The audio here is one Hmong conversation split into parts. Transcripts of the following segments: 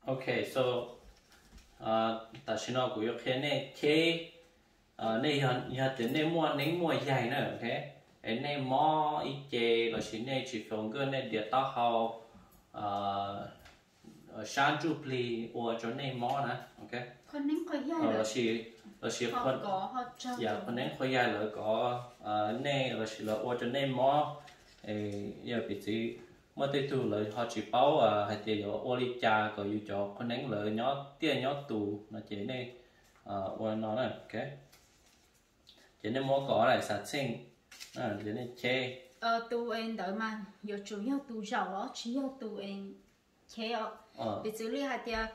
Ok, so tam sim no kuv yuav qhia nej cheb. Nej yog, yog tias nej muaj neeb muaj yaig na, ok, es nej mob ib ce lossis nej tsis feel good, nej diav taub hau, sab ntsuj plig ua rau nej mob na, ok, lossis, lossis, qhua neeb qhua yaig lawv kov nej lossis lawv ua rau nej mob, yog piv txwv muaj tej tug lawv ho tsis paub hais tias yuav ua li cas kom yus cov qhua neeb lawv nyob tiaj nyob tus no ces nej ua no na, ok. Ces nej muab kov daim xav txheej, ces nej cheb. Tus es ntawd mas yuav tsum yog tus zaum os, tsis yog tus es cheb os. Piv txwv li hais tias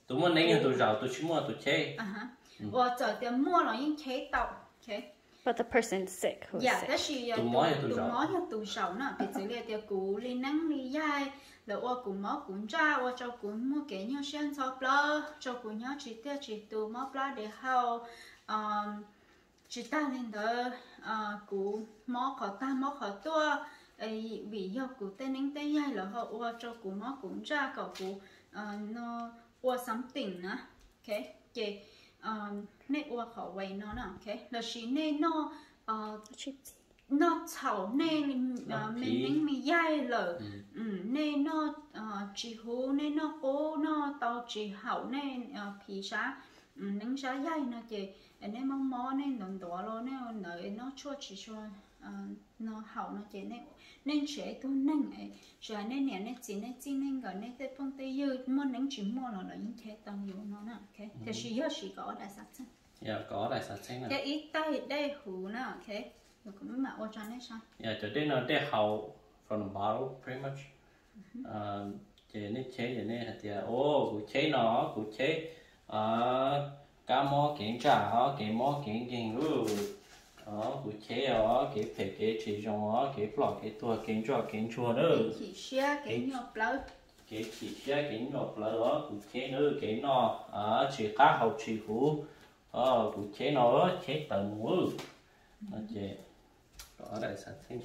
tus muaj neeb yog tus zaum, tus tsis muaj tus cheb. Uas txawm tias muaj los yeej cheb tau. But the person sick who is sick. Tab sis tus mob yog tus zaum na, piv txwv li tias kuv li neeb li yaig, lawv ua kuv mob kuv ntsaj, ua rau kuv muaj kev nyuaj siab ntxhov plawv, rau kuv nyob tsis tiaj tsis tus, mob plab diav hau, tsis tag li ntawd, kuv mob qhov tag mob qhov tuaj, vim yog kuv tej neeb tej yaig lawv ho ua rau kuv mob kuv ntsaj kom kuv no ua something na, ok, ces nej ua qhov whey no na, ok, lossis nej noj, noj txhaum nej me neeb me yaig lawm, nej noj tsis huv, nej noj qub noj tau tsis haum, nej phiv sab neeb sab yaig no ces nej mob mob, nej ntuav ntuav los nej ntawd noj tshuaj tsis tshua no haum no ces nej nrhiav ib tug neeg, tsis hais nej niam nej txiv nej txij nej nkawm nej tej phooj tej ywg muaj neeb tsis muaj los lawv yeej cheb tau yus no na, ok. Tiam sis yog siv kom ob daim xav txheej. Ces ib tais dej huv na, ok. Kuv mam ua rau nej saib. Cov dej no dej haus from the bottle pretty much. Ces nej cheb ces nej hais tias, o, kuv cheb no, kuv cheb kab mob kev ntsaj os, kev mob kev nkeeg os, kuv cheb os kev phem kev tsis zoo os, kev plom kev tuag, kev ntsoj kev ntsuag na, kev chim siab kev nyuaj plawv os, kuv cheb na, kev noj tsis qab haus tsis huv, kuv cheb no, cheb tawm mus. No ces, kom ob daim xav txheej.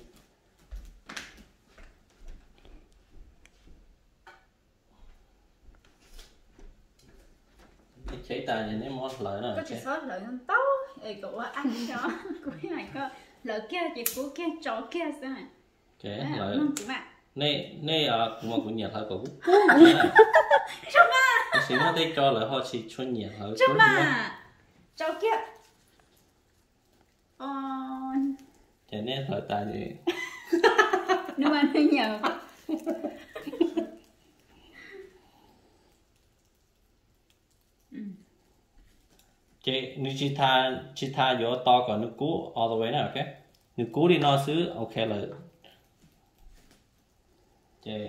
Nej cheb tas ces nej muab hlawv na. Koj tsis txhob hlawv ntau es kom ua aj, kuv hais koj hlawv kiag ces kub kiag tsau kiag xwb. Nej, kuv mas kuv nyiam hlawv kom kub kub. Tab sis muaj tej co lawv ho tsis tshua nyiam hlawv kub. Tsau kiag. Ces nej hlawv tas ces nws mas nws nyiam. Ces nws tsis tas, tsis tas yuav tos kom nws kub all the way na, ok. Nws kub li no xwb, ok lawm. Ces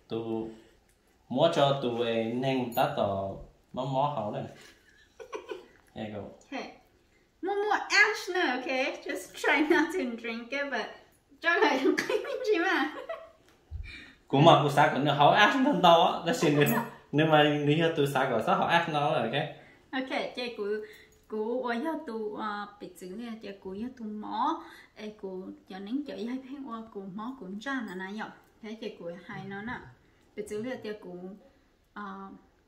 tus, muab rau tus neeg tab tom mob mob haus na. Muaj muaj ash na, ok, just try not to drink it, but rau lawm qhib me ntsis mas. Kuv mas kuv xav kom nws haus ash ntau ntau, tab sis nws mas nws yog tus xav kom txhob haus ash ntau, ok. Ok, ces kuv, kuv uas yog tus, piv txwv li tias kuv yog tus mob, es kuv cov neeb cov yaig pheej ua kuv mob kuv ntsaj ntawd na yom, ces kuv hais no na, piv txwv li tias kuv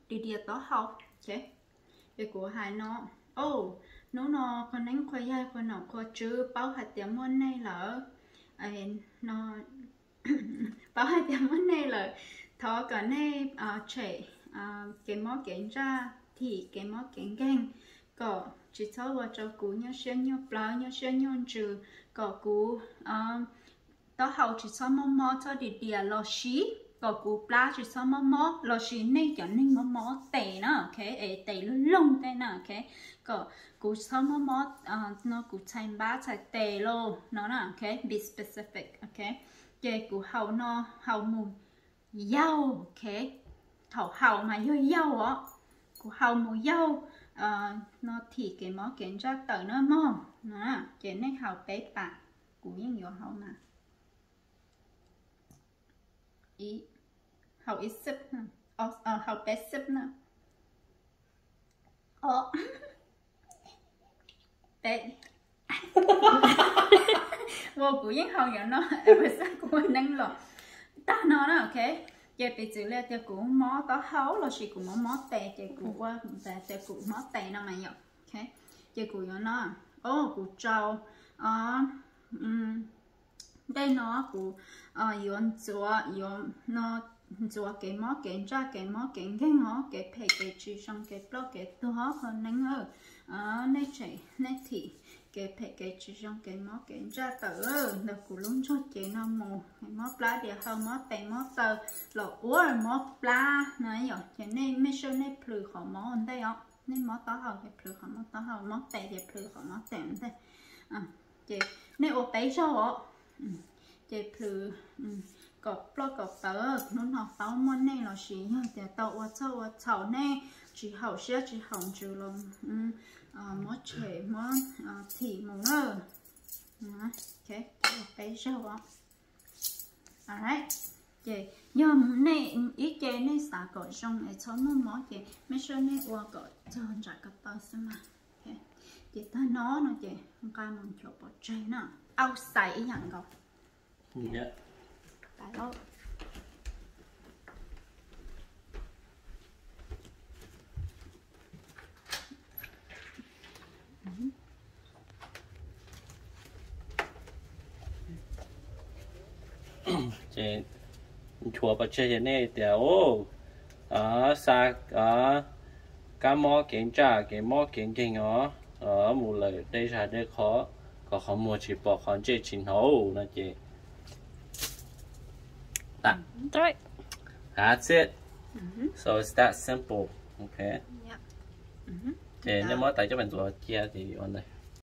diav diav taub hau, ces kuv hais no, o, hnub no qhua neeb qhua yaig qhua nom qhua tswb paub hais tias muaj nej lawm, no, paub hais tias muaj nej lawm, thov kom nej tshem kev mob kev ntsaj, thim kev mob kev nkeeg, kom tsis txhob ua rau kuv nyuaj siab nyuaj plawv nyuaj siab nyuaj ntsws, kom kuv taub hau tsis txhob mob mob txhob diav diav los sis kom kuv plab tsis txhob mob mob los sis nej cov neeg mob mob tes na, ok, es tes loog loog tej na, ok, kom kuv txhob mob mob no kuv txhais npab txhais tes los no na, ok, be specific, ok. Ces kuv haus no, haus mus yaug, ok, thaum haus mas yog yaug os, kuv haus mus yaug no thim kev mob kev ntsaj tawm na mog, ces nej haus peb pas, kuv yeej yuav haus mas ib, haus ib sip, haus peb sip na. Ob, peb. Ua kuv yeej haus yov no, xav kuv ua neeb los tag no na, ok. Ces piv txwv li tias kuv mob taub hau los sis kuv mob mob tes ces kuv ua tias kuv mob tes no mas yom. Ces kuv yuav no, o, kuv tsau ntej no kuv yuav ntxuav, yuav no ntxuav kev mob kev ntsaj, kev mob kev nkeeg os, kev phem kev tsis zoo, kev ploj kev tuag, qhov neeb, nej tshem nej thim kev phem kev tsis zoo, kev mob kev ntsaj tawm ntawm kuv lub ntsog cev no mus. Mob plab diav haw, mob tes mob taw los ua mob plab no yom, ces nej mej saj nej plhws qhov mob ua ntej os. Nej mob taub hau ces plhws qhov mob taub hau, mob tes ces plhws qhov mob tes ua ntej. Ces nej ua peb zaug os. Ces plhws kom ploj kom pawv, hnub no paub muaj nej los sis yog tias tau ua txhoj ua txhaum nej tsis haum siab tsis haum ntsws los muab tshem muab thim mus na. Ua peb zaug os. Ces yog nej ib ce nej xav kom zoo es txhob muaj mob ces mej saj nej ua kom txog ntsam ko taw xwb mas. Ces tag no no ces nqa mus nchuav pov tseg na. Au xais ib yam nkaus. Ces nchuav pov tseg ces nej tias, o, xa kab mob kev ntsaj kev mob kev nkeeg os mus lawm dej zag dej qhov, kom qhov muag tsis pom qhov ntsej tsis hnov no ces That's it. So it's that simple. Ok. Ces nej muab tais coj mus ntxuav cia ces ua ntawd.